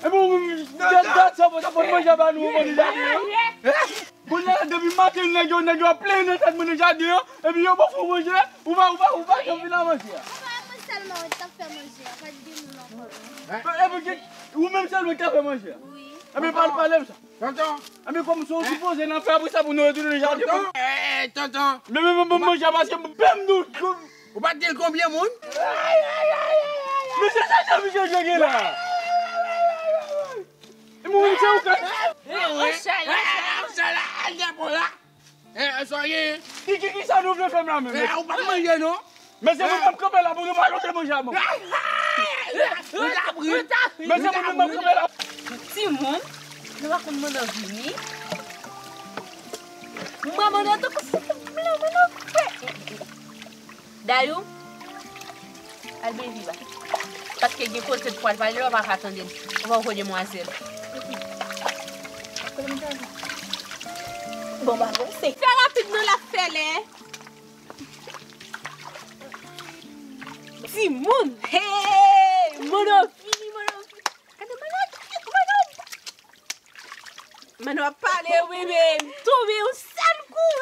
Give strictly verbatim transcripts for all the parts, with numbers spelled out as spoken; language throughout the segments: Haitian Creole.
Epi w menm, dat sa, w pa t ap manje ba nou, w manje jaden an. Kounye a, depi maten, nèg yo, nèg yo ap plenyen nan tèt mwen nan jaden an, epi yo pa fè manje, ou pa, ou pa, ou pa janm vin a manje a. Ou pa mwen sèlman ki t ap fè manje a, pa t gen moun ankò. Epi ki, ou menm sèlman ki t ap fè manje a. Wi. Epi pa l pale m sa. Tonton. Epi kòm se w sipoze nan fè apre sa pou nou retounen nan jaden. Tonton. Eh, tonton. Men, men, men, men, manje a pase m pèm nou. Ou pa t di l konbyen moun? Mesye, sa jan misye jwe gen la? Moun se ou ka. Al depo la. Eh, sa w gen? Ki, ki, ki sa nou vle fè m la menm? Eh, ou pa manje non. Mesye, mwen menm kanpe la pou nou pa lote manje a bon. Mesye, mwen menm kanpe la. Timoun, nou pa konn manno vini. Mwen manno tankou si blan manno fè. Dayou, al byen viv a. Paske gen kote pou al pale la, ou pa ka tande l. Ou pa wè demwazèl. Bon, ba bon, se fè rapid non l ap fè lè. Timoun, hey, manno vini, manno vini. Gade manno, manno. Mano ap pale wi, men m tonbe yon sèl kou.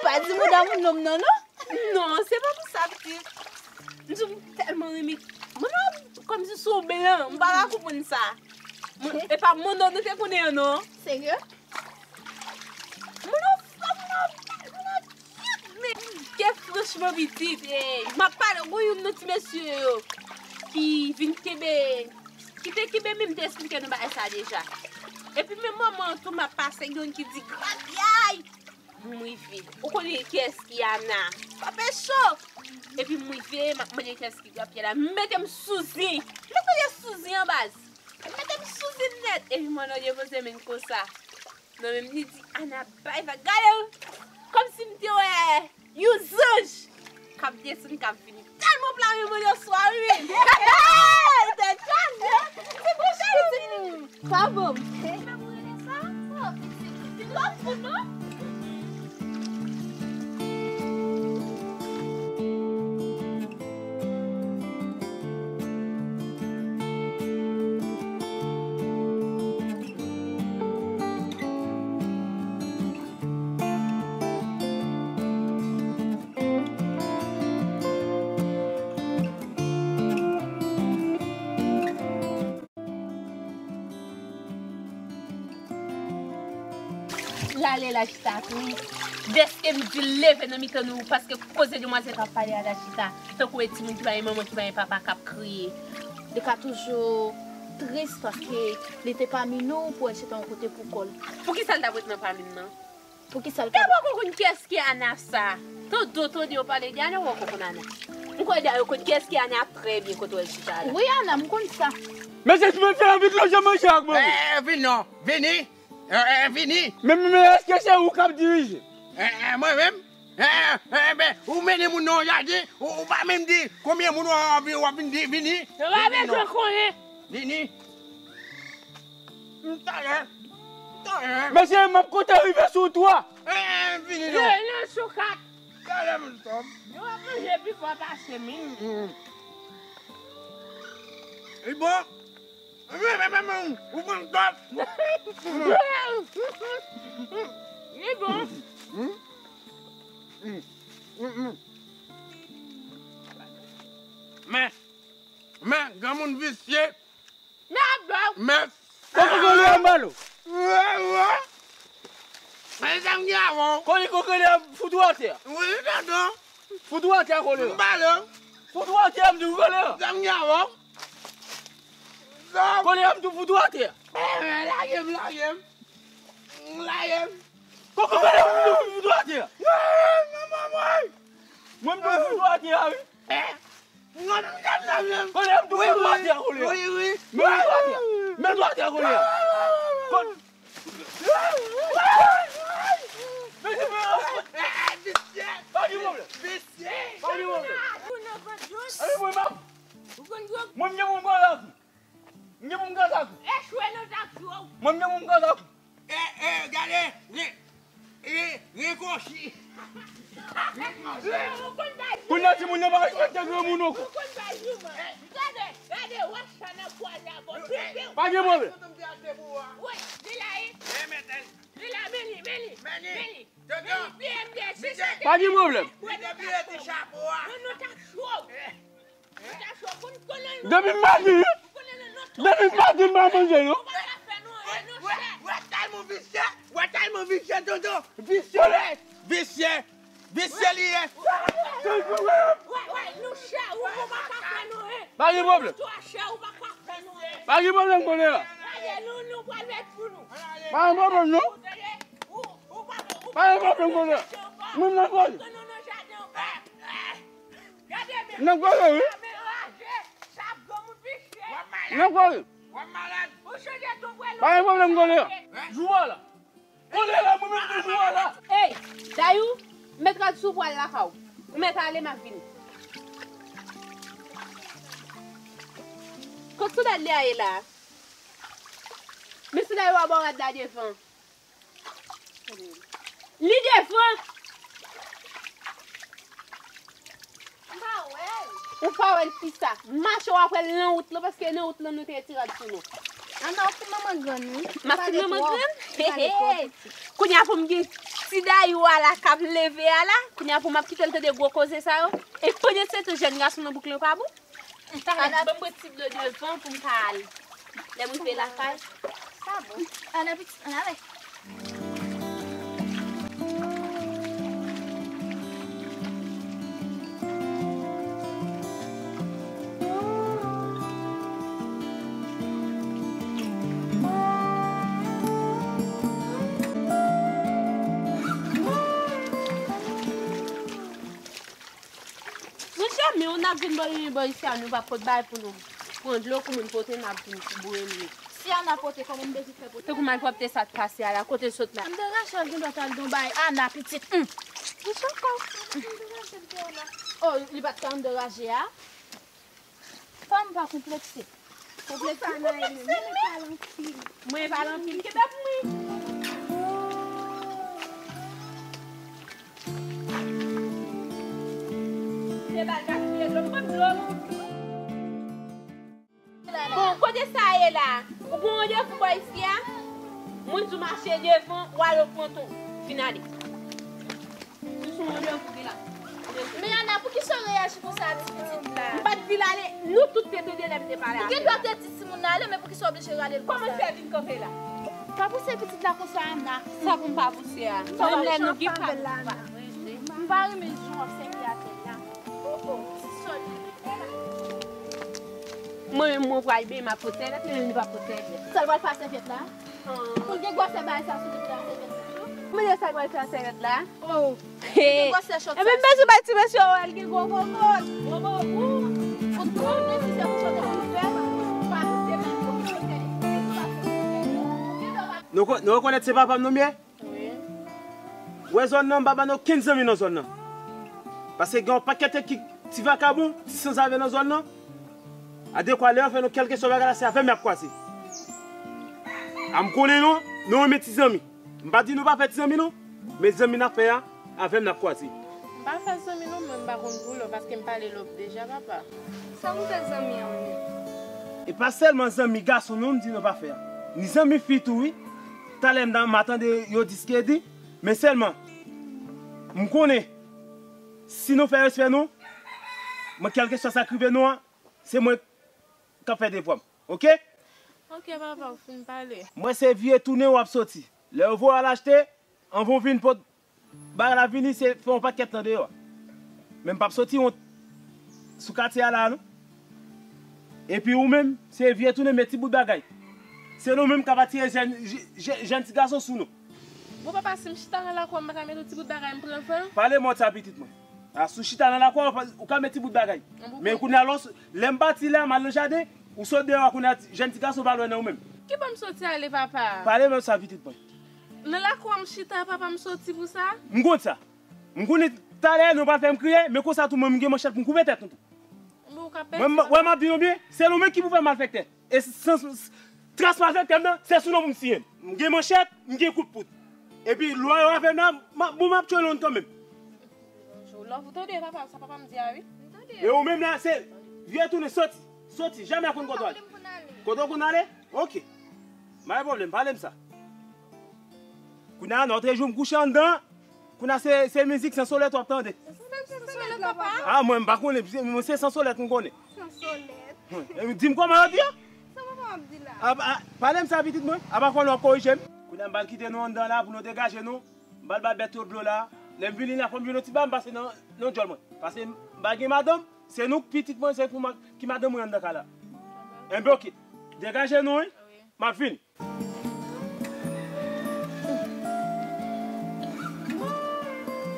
Pa di mouda moun nonm nan, non. Non, se pa pou sa, pitit. M di w, m tèlman renmen. Mano kòmsi se yon blan, m pa ka konprann sa. Mano, e pa Mano nou te konnen an, non. Serye? Mano fò, Mano bèl, Mano cute, men ke franchman, pitit, eh, m ap pale, gon youn nan ti mesye yo ki vin kenbe, ki te kenbe m, m te esplike nou bagay sa deja. Epi menm manman an tou, m ap pase, gen youn ki di, "Gravyay!" M rive. Ou konnen kiyès ki Ana? Frape cho! Epi m rive, m ap mande kiyès ki Gravyay la. M mete m sou zen. M mete sou zen an baz. M mete m sou zen nèt. Epi Mano depoze men konsa. Non, men li di, "Ana bay vag." Gade, kòmsi m te wè yon zanj k ap desann, k ap vini. Tèlman pla men mwen oswa, wi. Tèt chaje. Se pou sa, se pou sa. Sa bon. Se pou rele sa? Oh, pitit, pitit, lòt moun, non? L ale la chita tou wi. Dèske m di l leve nan mitan nou, paske koze demwazèl k ap pale a la chita, tankou e timoun ki pa gen manman, ki pa gen papa, k ap kriye. Li ka toujou tris paske li te pami nou pou al chita yon kote pou kò l. Poukisa l t ap ret nan pami n nan? Poukisa l... E poko konn kiyès ki Ana sa? Tande, tande yo pale de Ana, ou poko konn Ana? M kwè dayè ou konn kiyès ki Ana trè byen kote w al chita la. Wi, Ana, m konn sa. Mesye, si mwen fè anvi lonje manje ak mwen. Eh, vin non, vini. Eh, eh, vini. Men, men, men èske se ou k ap dirije? Eh, eh, mwen menm? Eh, eh, ben, ou mennen moun nan yon jaden, ou, ou pa menm di konbyen moun w anvi, w ap vin di vini. Yo pa bezwen konnen. Vini. M talè. M talè. Mesye, m ap konte rive sou twa. Eh, eh, vini non. Nan sou kat. Talè m sòm. Yo ap manje pi fò pase m. Mm, mm. Li bon? Men, men, men, men, ou pran dòt. Li bon. Mm, mm, mm, mm. Men, men, granmoun visye. Men ap ba w. Men. Kòkòt kole a m ba l ou. Wè, wè. Men sa m gen avè w. Kole, kòkòt kole a fout ou atè a. Wi, tonton. Fout ou atè a, kole a. M ba l ou. Fout ou atè a, m di w, kole a. Sa m gen avè w. Sa. Kole a, m di w, fout ou atè a. Eh, lage m, lage m. Lage m. Kòkòt kole a, m di w, fout ou atè a. Eh, manman mwen. Mwen, m di w, fout ou atè a, wi. Eh. Kole a m tou fout ou atè a, kole a. Wi, wi. Men tou atè a. Men tou atè a, kole a. Kon... Visye. Pa gen pwoblèm. Visye. Pa gen pwoblèm. Ale mwen, m ap... Mwen, m gen pou m gaz ak ou. M gen pou m gaz ak ou. Mwen, m gen pou m gaz ak ou. Eh, eh, gade, re, re, rekochi. Kounye a timoun yo pa respekte granmoun ankò. Pa gen pwoblèm. Pa gen pwoblèm. Depi maten, depi maten m pa manje non. Wè tèlman visye, wè tèlman visye, tonton. Visye, visye, visye li ye. Pa gen pwoblèm. Pa gen pwoblèm, kole a. Pa gen pwoblèm non. Pa gen pwoblèm, kole a. Mwen nan kole. Nan kole wi. Nan kole. Pa gen pwoblèm, kole a. Jou a la. Kole a la, mwen menm tou jou a la. Ey, Dayou, m mèt rad sou pwal lakay ou. Ou mèt ale, m ap vini. Kot soudad li a ye la? Men soudad yo a bò rad la devan. Li devan. M pa wè l. Ou pa wè l kisa? Mache w ap wè l nan wout lan, paske nan wout lan nou te retire rad sou nou. Ana, ou fout manman grann, wi. M ap fout manman grann? He, he. Kounye a pou m gen ti dayou a la k ap leve a la, kounye a pou m ap kite l tande gwo koze sa yo. E pandansetan, jèn gason nan bouk lan pa bon? Ana, ban m bwè ti dlo devan pou m ka ale. Lè m rive lakay. Sa bon. Ana, pitit, ann ale. Monchè, men w n ap vin bò, bò isi a, nou pa pot bagay pou nou pran dlo, kou moun pote, n ap vin boure l wi. Si a n ap pote, kòman m bezwen fè pote? Tankou malpwòpte sa t pase a la, kote l sot la? M te rache l, gendwa t al gen yon bagay. Ana, pitit. Hum. Monchè, kòman m te rache l te la? Oh, li pa t ka anndan raje a? Fanm pa konplekse. Konplekse? Konplekse, men pale anpil. Mwen pale anpil, kenbe pou mwen. Li te ba l gaspiye dlo, m pran dlo. Bon, kote sa ye la? Ou gen randevou bò isi a? Moun di w mache devan, w al o pwent ou. Fin ale. Ou sou randevou ki la. Men Ana, poukisa w reyaji konsa a ti pitit la? M pa t di l ale, nou tout te tande lè m te pale avè l. Ou gendwa te di timoun nan ale, men poukisa w oblije rale l konsa? Kòman l fè vin kanpe la? Pa pouse pitit la konsa, Ana. Sa pou m pa pouse a? Menm lè nou gen pa, nou pa. M pa renmen jan w ap sèvi avè l la. Oh, oh, ti sòl li. Mwen menm, mwen pral benyen, m ap pot sèvyèt, li menm li p ap pot sèvyèt. Sa l pral fè ak sèvyèt la? Pou l gen gwosè bagay sa sou li pou l fè sèvyèt la? Mwen di sa l pral fè ak sèvyèt la? Oh. Li gen gwosè chòt sa. Ebyen, m bezwen bay ti mesye yo, wè l gen gwo kokot. Gwo bobou. Ou konnen si se pou chòt pou l fè, pa misye menm pou misye. Nou ko-, nou rekonèt se papa m nou m ye? Wi. Ou wè zòn nan, m pa ba nou okenn zanmi nan zòn nan. Paske gen yon pakèt ki ti vakabon, ti sanzave nan zòn nan. Adekwa lè yo fè nou kèlkeswa bagay la, se avè m y ap kwaze. A m konnen nou, nou renmen ti zanmi. M pa di nou pa fè ti zanmi non, men zanmi n ap fè a, avè m n ap kwaze. M pa fè zanmi non, mwen m pa konn pou lò, paske m pale lòt deja, papa. Sa pou fè zanmi an menm? E pa sèlman zanmi gason non m di nou pa fè a. Ni zanmi fi tou wi. Talè m ta, m a tande yo di s ke di, men sèlman m konnen si nou fè respè nou, mwen kèlkeswa sa k rive nou an, se mwen k ap fè devwa m. Oke? Oke, papa, ou fin pale. M wè se vire tounen w ap soti. Lè yo voye w al achte, anvan w vin pot bagay la vini, se fè yon pakèt nan deyò a. Men m p ap soti wont sou katye a la a non. Epi ou menm, se vire tounen met ti bout bagay. Se nou menm k ap atire jèn, jè-, jè-, jèn ti gason sou nou. Bon, papa, si m chita nan lakou a, m pa ka met yon ti bout bagay, m pran van? Pale m wont sa, pitit mwen. A, si w chita nan lakou a, ou pa, ou ka met ti bout bagay. Bon, men kounye a, lè w s-, lè m pati la, m al nan jaden, ou sot deyò a, kounye a, jèn ti gason pa lwen nan ou menm. Ki bò m soti ale, papa? Pale m wont sa, pitit mwen. Nan lakou a m chita, papa, m soti pou sa? M konn sa. M konnen talè nou pral fè m kriye, men konsa tou mwen m gen manchèt pou m koupe tèt nou tou. Men ou ka pèdi. Mwen, m, wè m ap di nou byen, se nou menm ki pou fè malfektè. E sans, tras malfektè m nan, se sou non pou m siyen l. M gen manchèt, m gen kout poud. Epi lwa yo avè m la, m ap, bon, m ap tchwe nou kanmenm. Lòv ou tande, papa, sa papa m di a wi. M tande. E ou menm la, se vire tounen, soti. Soti, jamè konn kote w ale. Kote w konn ale? Oke. Pa gen pwoblèm, pale m sa. Kounye a, lòt jou m kouche anndan, kounye a se, se mizik Sansolèt w ap tande. Sansolèt, papa? A, mwen, m pa konnen, se, mwen se Sansolèt m konnen. Sansolèt. Di m kòman yo di a? Sa papa m ap di la? A, a, pale m sa, pitit mwen. Apa fò nou ap korije m? Kounye a, m pral kite nou anndan la pou nou degaje nou. M pral bay bèt yo dlo la. Lè m vini la, fò m jwenn yon ti bagay, m pase nan, nan djòl mwen. Paske m pa gen madanm, se nou k pitit mwen, se pou mwen ki madanm mwen anndan kay la. Enben, oke. Degaje nou, wi. M ap vini.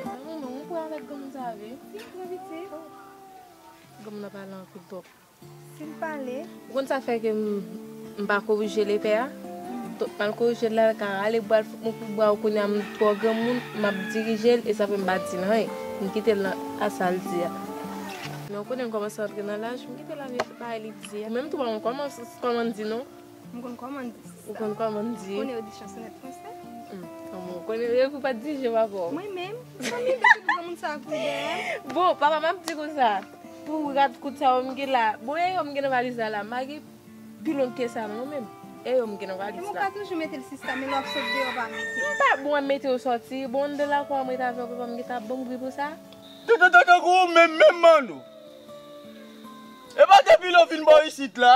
Manman, ou pran avèk granmoun sa a, wi. Si, pran pitit. Granmoun nan pale anpil twòp. Si l pale. Ou konn sa fè ke m, m pa korije l epè a? Donk, m al korije l la, l ka rale bra l, fout mwen kou bra w, kounye a m twò granmoun, m ap dirije l, e sa fè m pa di l anyen. M kite l nan, a sa l di a. Men ou konnen m kòmanse antre nan laj, m kite l ale bay li di a. Ou menm tou, ou pa konn kòman, kòman di non. M konn kòman di sa. Ou konn kòman di? Konnen yo di chansonèt fransè. Hmm. Kòman ou konnen? Epi ou pa t di je papa w? Mwen menm, sa m gen depi pou granmoun sa a kouri dèyè m. Bon, papa, m ap di konsa. Pou rad kout sa yo m gen la. Bon, e yo m gen nan valiz la la. M pa gen pi long ke sa non, mwen menm. E yo m gen nan valis la. Ou ka toujou mete l sista, men lè w ap sot deyò pa mete. M pa bon mete w sòti, bon anndan lakou a m ret avè w, papa m gentan ap ban m bri pou sa. Tankou ou menm, menm Manno. E pa depi lè w vin bò isit la,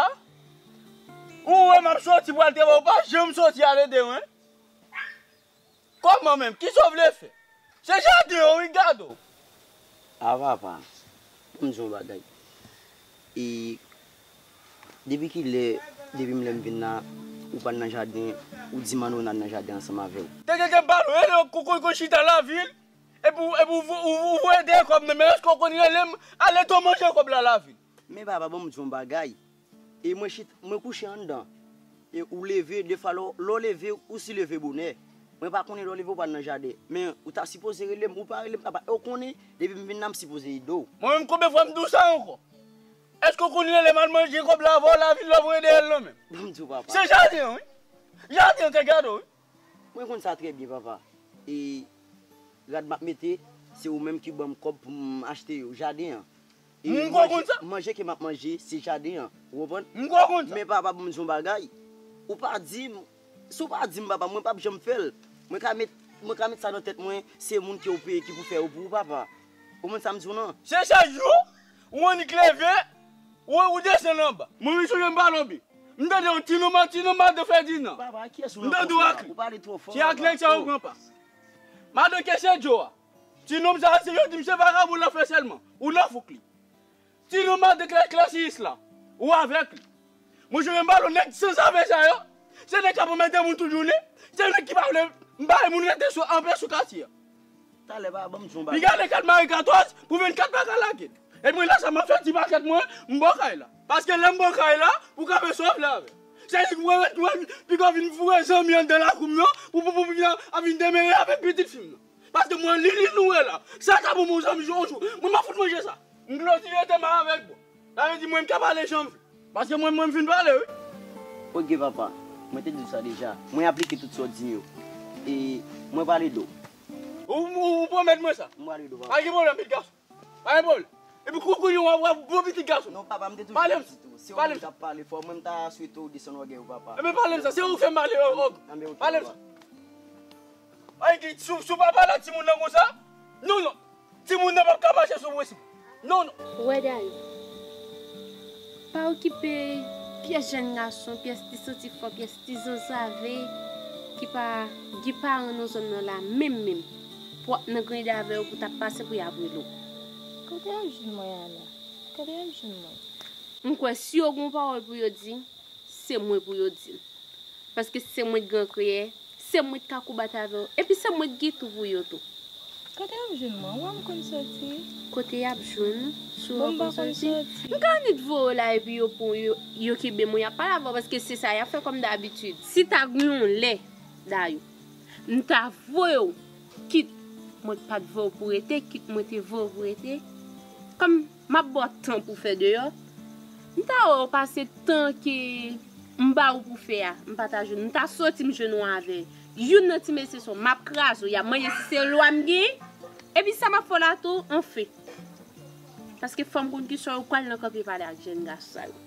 ou wè m ap sòti pral travay, ou pa janm sòti ale deyò, en? Kòman menm? Kisa w vle fè? Se jaden an wi, gade w. A papa, ban m di w yon bagay. E depi kilè, depi m lè m vin la, ou pa nan jaden, ou di Manno n al nan jaden ansanm avè w. Te te te balo, e lè w konn konn chita lavil, epi w epi w vo- ou ou voye dèyè kòb nan men, èske w konn rele m ale to manje kòb la lavil? Men papa, ban m di w yon bagay. E mwen chit, mwen kouche anndan. E ou leve, defwa lè w leve, ou si leve bonè. Mwen pa konnen lè w leve ou pral nan jaden. Men ou ta sipoze rele m, ou pa rele m papa. E w konnen, depi m vin la m sipoze ede w. Mwen menm konbyen fwa m di w sa ankò? Èske w konn rele m al manje kòb la avè w lavil la voye dèyè l nan men m? Ban m di w papa. Se jaden an wi. Jaden an te gade w wi. Mwen konn sa trè byen papa. E rad m ap mete, se ou menm ki ban m kòb pou m achte yo. Jaden an. E manje, manje ke m ap manje, se jaden an. Ou konprann? M kwè w konn sa. Men papa, ban m di w yon bagay. Ou pa di m, si w pa di m, papa, mwen p ap janm fè l. Mwen ka met, mwen ka met sa nan tèt mwen, se moun ke w peye ki pou fè yo pou ou, papa. Ou konprann sa m di w lan? Se chak jou, ou annik leve, ou, ou desann anba. Mwen menm sonje m pa lonbe. M tande yon ti nonm, ti nonm madan Fèdinan. Papa, kiyès ou nan kont la? Ou pale twò fò, papa. Se ak nèg sa yo pran pa. Madan ke se Djo a. Ti nonm sa a se yo di m se vagabon l ap fè sèlman. Ou nan fouk li. Ti nonm a de klas klasiyis la. Ou avèk li. Mwen jere m ba lòt nèg sanzave sa yo. Se nèg k ap anmède moun tout jounen. Se nèg ki pa vle m bay moun rete sou anpè sou katye a. Talè pa ban m di yon bagay. Piga le kat mare katòz pou vennkat pa ka lage l. Epi mwen la sa m ap fè ti pakèt mwen m bò kay la. Paske lè m bò kay la, ou ka fè sa w vle avè l. Se li ki pou remèt mwen piga w vin foure zanmi anndan lakou m nan pou pou pou vin ap vin demere avèk pitit fi m nan. Paske mwen li li nou wè la. Sa ka bon bon zanmi jou yon jou. Mwen m ap fout manje sa. M gloti rete mal avèk bò. Sa vle di mwen m ka pale jan m vle. Paske mwen mwen m fin pale wi. Ok papa, mwen te di w sa deja. Mwen aplike tout sa w di m yo. E mwen pale do. Ou ou ou pwomèt mwen sa. Mwen pale do papa. Pa gen pwoblèm pitit gason. Pa gen pwoblèm. Epi kou kounye w ap w ap bon pitit gason. Non papa, m te toujou Pale m sa. Pitit ou. Se ou Pale m menm sa. K ap pale fò. Mwen m ta swete w desann ògèy ou papa. Enben pale m sa. Se ou fè m pale òg. Enben ok papa. Pale m sa. Ay ki sou sou papa la timoun nan konsa? Non non. Timoun nan p ap ka mache sou prensip. Non non. Wè Dayou, pa okipe pyès jèn gason, pyès ti santifò, pyès ti zanzave ki pa gen paran nan zòn nan la menm menm. Pou w ap nan grande avè yo pou t ap pase pou y ap rele w. Kote y ap jwenn mwen a la? Kote y ap jwenn mwen? M kwè si yo gen yon pawòl pou yo di, se mwen pou yo di l. Paske se mwen k gran kreyè, se mwen k ka koubat avè yo, epi se mwen k gen tou pou yo tou. Kote y ap jwenn mwen? Ou wè m konn soti? Kote y ap jwenn ou? Si w wè w konn soti? M ka annik voye w la epi yo pran yo, yo kenbe mwen, y ap pale avè w, paske se sa y ap fè kòm dabitid. Si ta gen yon lè, Dayou, m ta voye w, kit mwen pa t voye w pou rete, kit mwen te voye w pou rete, kòm m ap ba w tan pou w fè deyò. M ta wè w pase tan ke m ba ou pou fè a, m pa ta jwenn ou. M ta soti m jwenn ou avè youn nan ti mesye sa yo. M ap kraze w, y ap manje si se lwa m genyen. Epi sa m ap fè w la tou, anfen. Paske fò m konn kisa w pral nan kanpe pale ak jèn gason sa yo.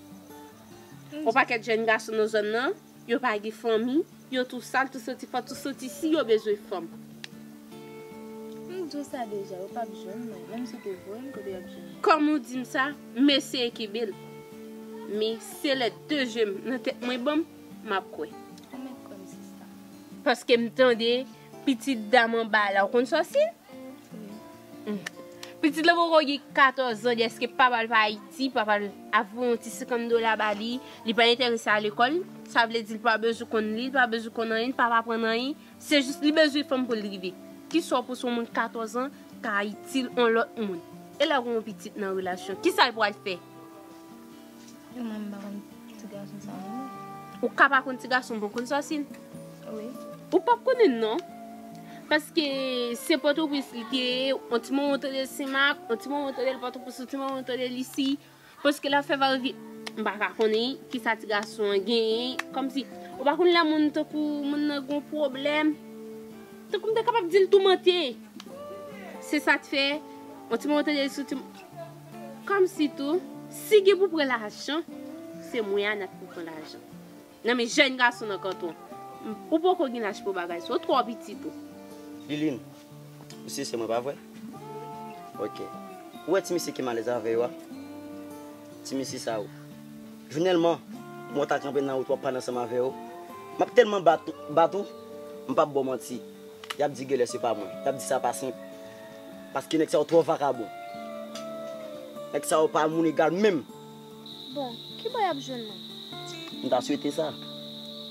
Yon pakèt jèn gason nan zòn nan. Yo pa gen fanmi, yo tou sal, tou soti fò, tou soti si yo bezwen fanm. M di w sa deja, yo p ap jwenn mwen, menm si w te voye m kote y ap jwenn mwen. Kòm ou di m sa, m eseye kenbe l. Men se lè de je m nan tèt mwen ban m, m ap kwè. Ou mèt kwè m sista. Paske m tande pitit dam anba la, ou konn sa w si l? Pitit la poko gen katòz zan, dèske papa l pa Ayiti, papa l ap voye yon ti senkant dola ba li, li pa enterese a lekòl, sa vle di l pa bezwen konn li, li pa bezwen konn anyen, li p ap aprann anyen, se jis li bezwen fanm pou l rive. Kisa w pou se yon moun katòz zan ka itil yon lòt moun? E lè w gen yon pitit nan relasyon, kisa l pral fè? E mwen m pa konn ti gason sa non. Ou ka pa konn ti gason bon konn sa si l? Wi. Ou p ap konnen l non. Paske se Pòtoprens li te ye, yon ti moman w tande l Senmak, yon ti moman w tande l Pòtoprens, yon ti moman w tande l isi. Paske l ap fè varyete, m pa ka konnen kisa ti gason an genyen, kòmsi ou pa konn lè moun tankou moun nan gen yon pwoblèm. Tankou m te kapab di l tou manti. Se sa k fè, yon ti moman w tande l sou ti. Kòmsi tou, si gen pou pran lajan, se mwen Anat pou pran lajan. Nan men jèn gason nan kanton. Ou poko gen laj pou bagay sa, ou twò piti tou. Liline, ou se sè mwen, pa vre? Ok. Ou wè ti mesye ki m alèz avè yo a? Ti mesye sa yo. Jounèlman, mwen ta kanpe nan wout w ap pale ansanm avè yo. M ap tèlman bat, bat ou, m p ap ba w manti. Y ap di genlè se pa mwen. Y ap di sa pa senp. Paske nèg sa yo twò vakabon. Nèg sa yo pa moun egal menm. Bon, ki bò y ap jwenn mwen? M ta swete sa.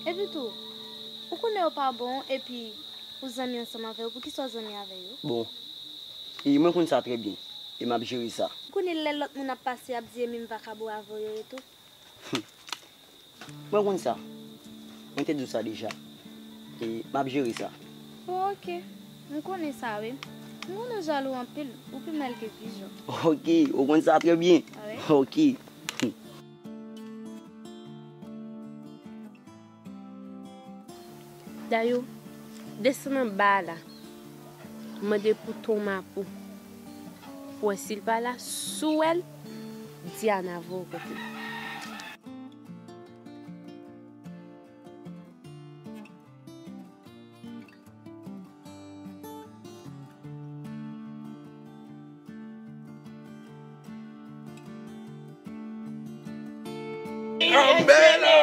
Epi tou, ou konnen yo pa bon, epi ou zanmi ansanm avè yo, poukisa w zanmi avè yo? Bon, e mwen konn sa trè byen, e m ap jere sa. Ou konnen lè lòt moun ap pase, y ap di e menm vakabon avè yo ye tou? Mwen konn sa. Mwen te di w sa deja. E m ap jere sa. Bon, ok. M konnen sa, wi. M konnen w jalou anpil. Ou pi mal ke pijon. Ok, ou konn sa trè byen. Ah wi? Ok. Dayou, desann anba a la. Mande pou Ton Mapou. Pou wè si l pa la, si w wè l, di Ana voye w kote l. Anbela!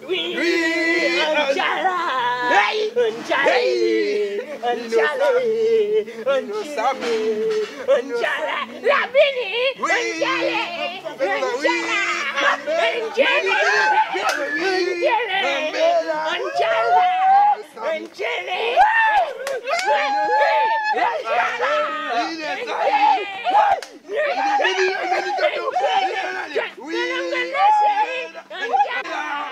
Wi! Wi! Anjala! Hey! Anjala! Hey! Anjala! Inosa! Anjala! Inosa! La vini! Wi! Anjala! Anbela! Anjala! Wi! Anjala! Anbela! Anjala! Anjala! Inosa! Inosa! Inosa! Vini, vini, vini, Toto. Vini, vini, ale. Wi.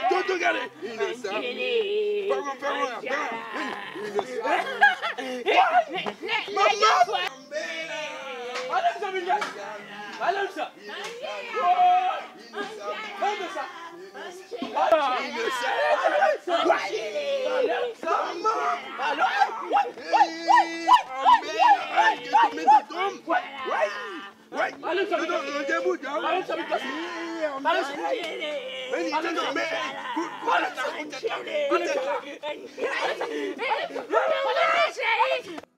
Toto, gade. Inosa. Fè mwen, fè mwen, fè mwen. Wi, Inosa. Manman. Ale, sa vin fè. Ale, sa. Inosa. Inosa. Inosa. Manman. Wi. Anbela. Ay, Toto, men Toto. Wi. Wi! Wi! Wi! Wi! Wi!